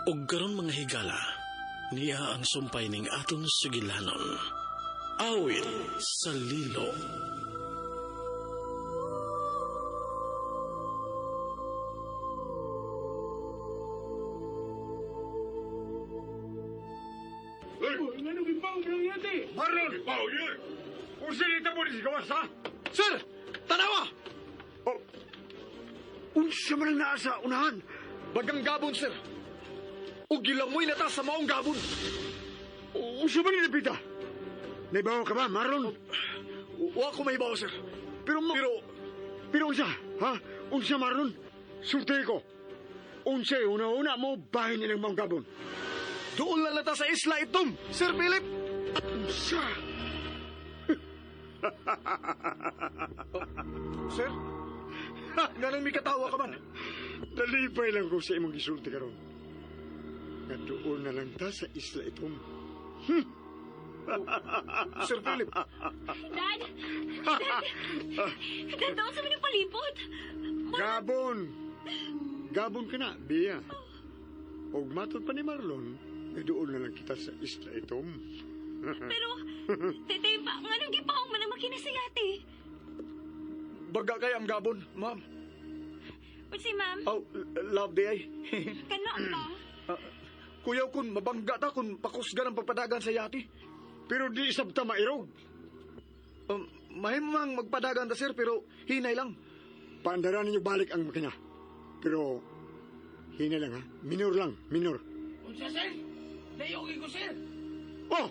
Og karon, mga higala, niya ang sumpay ning atong sugilanon. Awit sa Lilo. Marlon! Unsa ni mo ni gawas, ha? Sir! Tanawa! Oh, unsa man ang naa sa unahan? Bagang gabon, sir. Ug gilamoy na ta sa maong gabon. Unsa man ni napita? Naibaw ka ba, Marlon? Wa ko mahibaw, sir. Pero Pero, pero unsa, ha? Unsa, Marlon? Sulti ko. Unsa una-una mo bahin nilang maong gabon? Doon lang na ta sa isla itom, Sir Philip. Unsa? Sir? Nganong may katawa ka man? Nalipay lang ko sa imong gisulti karon. Nga doon na lang ta sa isla itom. Sir Philip, Dad! Dad! Dad, doon sa mga palibot! Gabon! Gabon ka na, Bia. Og matod pa ni Marlon, nga doon na lang kita sa isla itom. Pero, tete, pa, nganong gipaong man ang makina sa yate? Baga kay ang gabon, ma'am. Unsi, ma'am? Oh, love day ay. Kano pa? Kuyaw kun mabangga ta kun pakusgan ang pagpadagan sa yate. Pero di isabta mairog. Mahimang magpadagan ta, sir, pero hinay lang. Paandaran ninyo balik ang makina. Pero, hina lang ha. Minor lang, minor. Unsa, sir? Layogin ko, sir. Oh!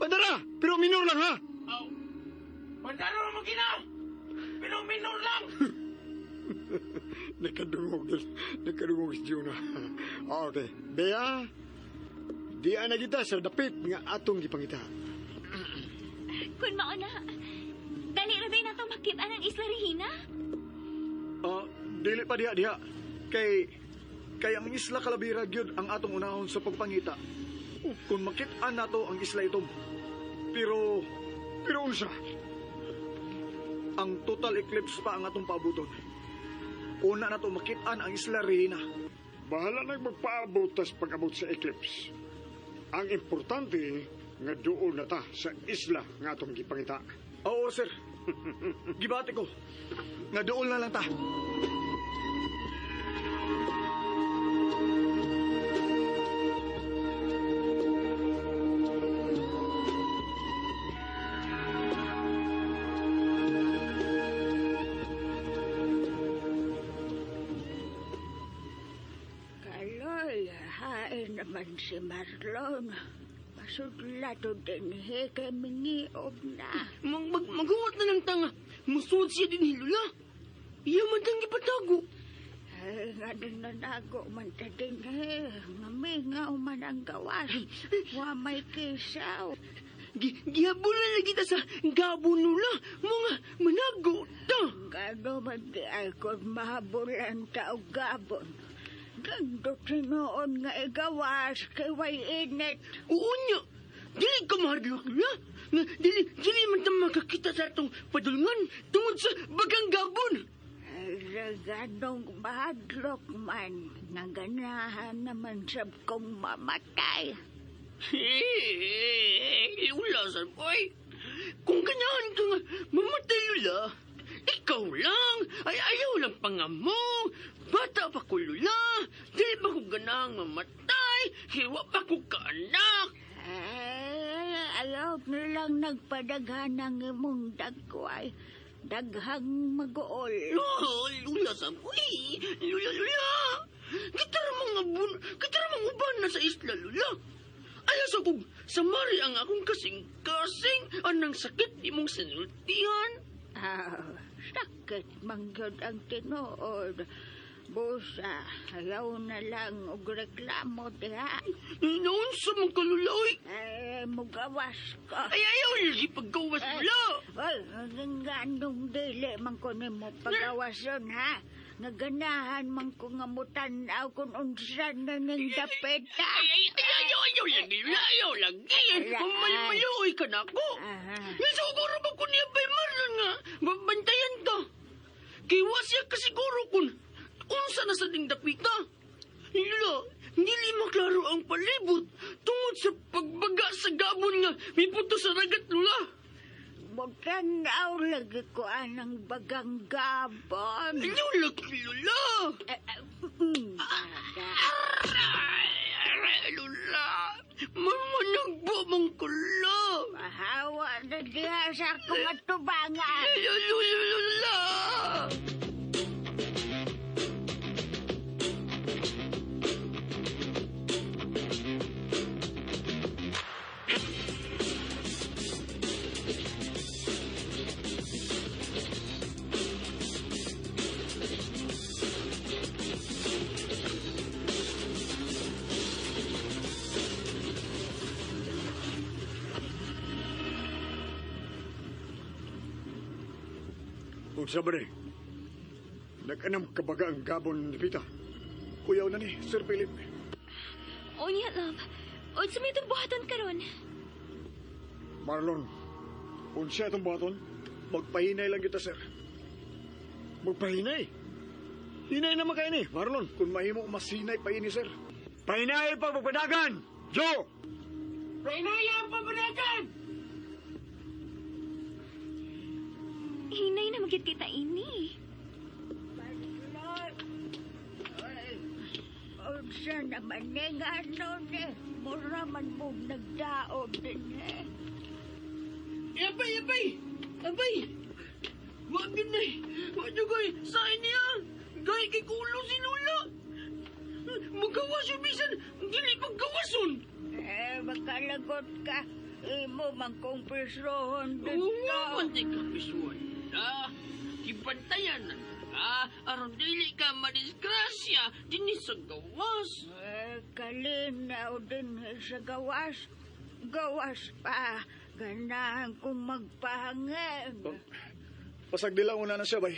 Pandara! Pero minor lang ha! Aw. Pandaro ang makina. Pero minor lang. Nakadungog. Nakadungog si Jonah. Okay. Bea, di na kita sa dapit nga atong gipangita. Kun mao na, dali ra day nato makit-an ang Isla Regina? Dili pa diha diha. Kay ang Isla Kalabira gyud ang atong unahon sa pagpangita. Kung makit-an nato ang isla itom. Pero Pero unsa? Ang total eclipse pa ang atong paabuton. Una nato makit-an ang Isla Regina. Bahala nang magpaabot tas pag-abot sa eclipse. Ang importante, nga doon na ta sa isla nga atong gipangita. Oo, sir. Gibati ko. Nga doon na lang ta. Kaloy, hain naman si Marlon. Pasudlato din he kay mingiog na. Mag magawa na lang tanga. Musud siya din hilula. Iya man tang gipatago. Ay, nga din nanago man ta din he. Nga mingaw man ang gawas. Wa may kisaw. Gihabulan lagi ta sa gabo nula. Mga manago ta. Gano man di ay kung mahabulan ta og gabon. Gando tinuon nga igawas kay way init. Oo niya. Dili ka mahadlok lula. Nga dili man ta makakita sa atong padulngan tungod sa bagang gabon. Ay, ganong mahadlok man. Naganahan naman sab kong mamatay. Eh, Lula, sa boy. Kung ganahan ka nga, mamatay, Lula. Ikaw lang. Ay, ayaw lang pangamong. Bata pa ko, Lula. Dili pa ko ganang mamatay. Hiwa pa ko kaanak. Ay, ayaw na lang nagpadaghan ng imong dagway. Daghang mag-uol. Oh, Lula, sa boy. Lula, Lula. Kitara mga bun, kitara mga uban na sa isla, Lula. Ayaw sa kong samari ang akong kasing-kasing anang sakit imong sinultihan. Ah, sakit man gyud ang tinuod. Busa, ayaw na lang og reklamo diha. Noon sa mga kalula, oy. Ay, mugawas ko. Ay, ayaw lagi paggawas, Lula. Ay, nganong dili man ko nimo pagawason, ha? Naganahan man ko nga mutan-aw kung unsa na ning dapita. Ay, ay, ay, ayaw, ayaw lagi, Lula, ayaw lagi. Mamalmaluoy ka na ako. Aha. Nasiguro ba ko niya bay Marlon nga? Babantayan ka. Kay wa siya kasiguro kung unsa na sa ding dapita. Lula, Dili maklaro ang palibot tungod sa pagbaga sa gabon nga miputo sa dagat, Lula. Magtanaw lagi ko anang bagang gabon. Lula, Lula. Baga. Aray, Lula. Mamanagbo man ko, Lula. Mahawa na diha sa akong atubangan. Lula, Lula. Unsa ba ni? Nag-anam kabaga ang gabon ni Pita. Kuyaw na ni, Sir Philip. Unya, love. Unsa may itong buhaton karon? Marlon, unsa itong buhaton? Magpahinay lang kita, sir. Magpahinay. Hinay naman kayo ni, Marlon. Kung mahimo, mas hinay pa ini, sir. Pahinay pa pagpadagan! Joe! Pahinay ang pagpadagan! Hinay na magyud kita ini. Marlon. Ay, unsa naman ni nga ano ni? Mura man mo nagdaog din eh. Abay, abay! Abay! Wag yun eh! Wag yun gay! Sa niya! Gay kay kulo si Lula! Magawas yung bisan! Dili paggawason! Eh, makalagot ka. Imo man kong pisrohon dito. Oo, man di ka pisuan. Ah, kibantayan na ka. Aron dili ka madisgrasya dinhi sa gawas. Eh, kalinaw din sa gawas. Gawas pa. Ganahan kong magpahangin. Pasag nila una na siya, bay.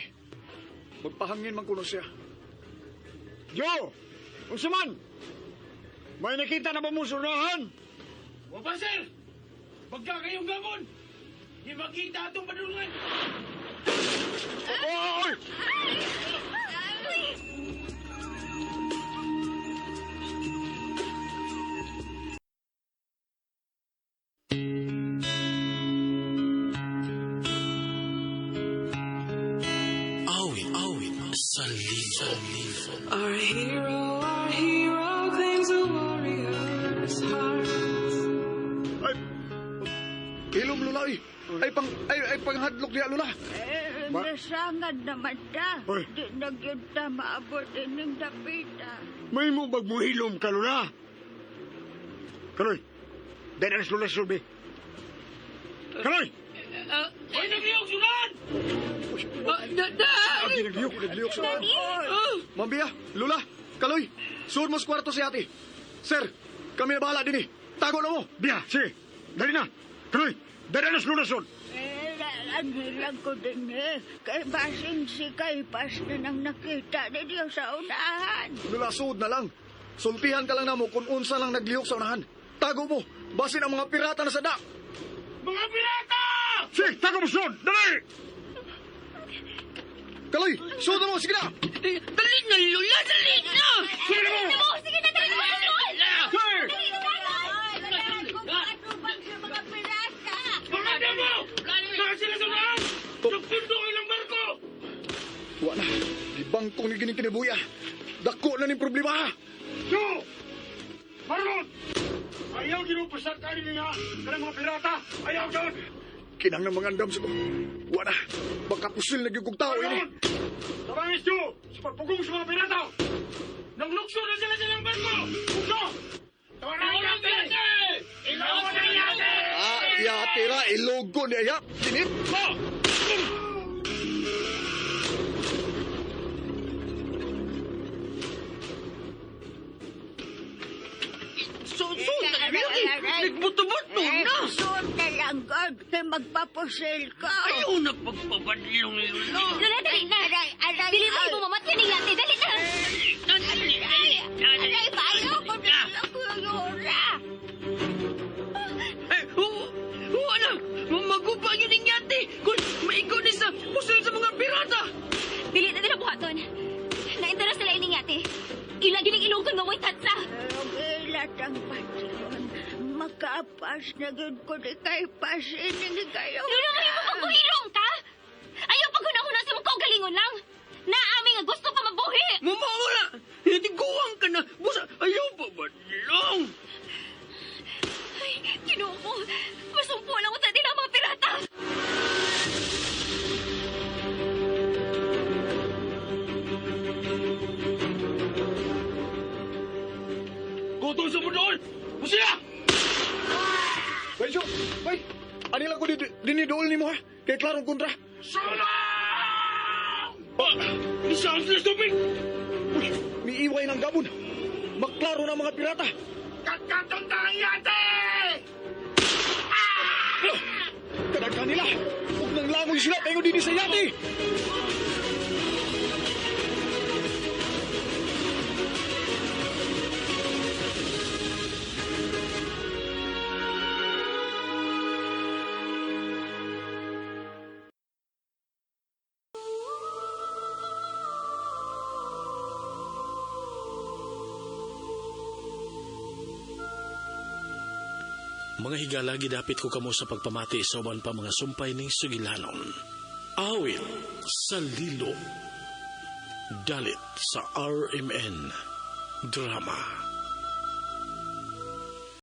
Magpahangin man kuno siya. Joe! Unsa man? May nakita na ba mo sunahan? Wapa, sir! Pagka kayong gamon! Di makita atong padulungan! Oy! Awit, awit sa libo. Our hero claims a warrior's heart. Ay, ilom, Lula, ay. Ay, pang, ay, panghadlok niya, Lula. Eh, nasangad naman ta. Oy. Di na gyud ta maabot ining dapita. May mo bagmuhilom ka, Lula. Kaloy, dahil alas Lula sa sulbi. Kaloy! Hoy, nagliyog sunan! Da! Ay, nagliyok, nagliyok sa... Daddy! Ma'am Bia, Lula, Kaloy, suod mo sa kwarto si ate. Sir, kami na bahala din eh. Tago na mo. Biya, sige. Dali na. Kaloy, dahil alas Lula sa Eh, anhi lang ko din eh. Kay basin si Kaypas na nang nakita ninyo sa unahan. Lula, suod na lang. Sultihan ka lang namo kung unsa lang naglihok sa unahan. Tago mo, basin ang mga pirata na sa da. Mga pirata! Sige, tago mo suod. Dali! Kaloy, suod na mo, sige na. Dali na, Lula! Dali na! Sige na mo! Sige na, dali na! Sige! Dali na! Ay, kung matubang sa mga pirata. Mga damo! Saan sila sunan? Nagpundo ang ilang barko! Wala, gibangkong ni gining kinibuya. Dako na ning problema. Ha. Joe! Marlon! Ayaw ginupasak ka niya kanang mga pirata! Ayaw doon! Kinang ng mga andam sa ko. Wala, baka pusil na gyud kog tao ini. Marlon! Tabangis, Joe! Sa pagpugong sa mga pirata! Naglukso na sila sa ilang barko! Lukso! Tawanan natin! Ilawan na natin! Ah, yate ra, ilogo ni ayap. Kinit. So, so, dali! Nagbuto-buto Eh, na! suot na lang, God. Kay magpapusil ko. Ayaw na pagpabadlong, Lula! Lola, dali na! Aray, aray, Dili mo ay. imo mamatyan ning yate. Dali na! Dali, dali! Aray, bayo ko na lang yura. Eh, oo, oo na! Magupa yun ang yate! Kung maigaw ni sa pusil sa mga pirata! Dili na nila buhaton. Na-interest sila ining yate. Ila gining ilugon nga way tatsa. Dilatang patihon. Makapas na gyud ko di kay pasining kayo. Lula, mahimo pagbuhirong ta! Ayaw paghuna-huna sa mong kaugalingon lang! Naami nga gusto pa mabuhi! Mama, wala! Hinatiguan ka na! Busa, ayaw pa ba lang? Ay, Ginoo ko! Masumpo lang ko sa nila mga pirata! Gutong sa mudol! Busila! Bay, so, bay. Ani lang ko di dinidool nimo ha. Kay klarong kontra. Sulong! Ah! Isang sila tubig! Uy, miiway ng gabon. Maklaro na mga pirata. Kakatong ang yate! Kadaghan nila. Ug nang langoy sila paingon dinhi sa yate. Mga higala, gidapit ko kamo sa pagpamati sa uban pa mga sumpay ning sugilanon. Awit sa lilo. Dalit sa RMN. Drama.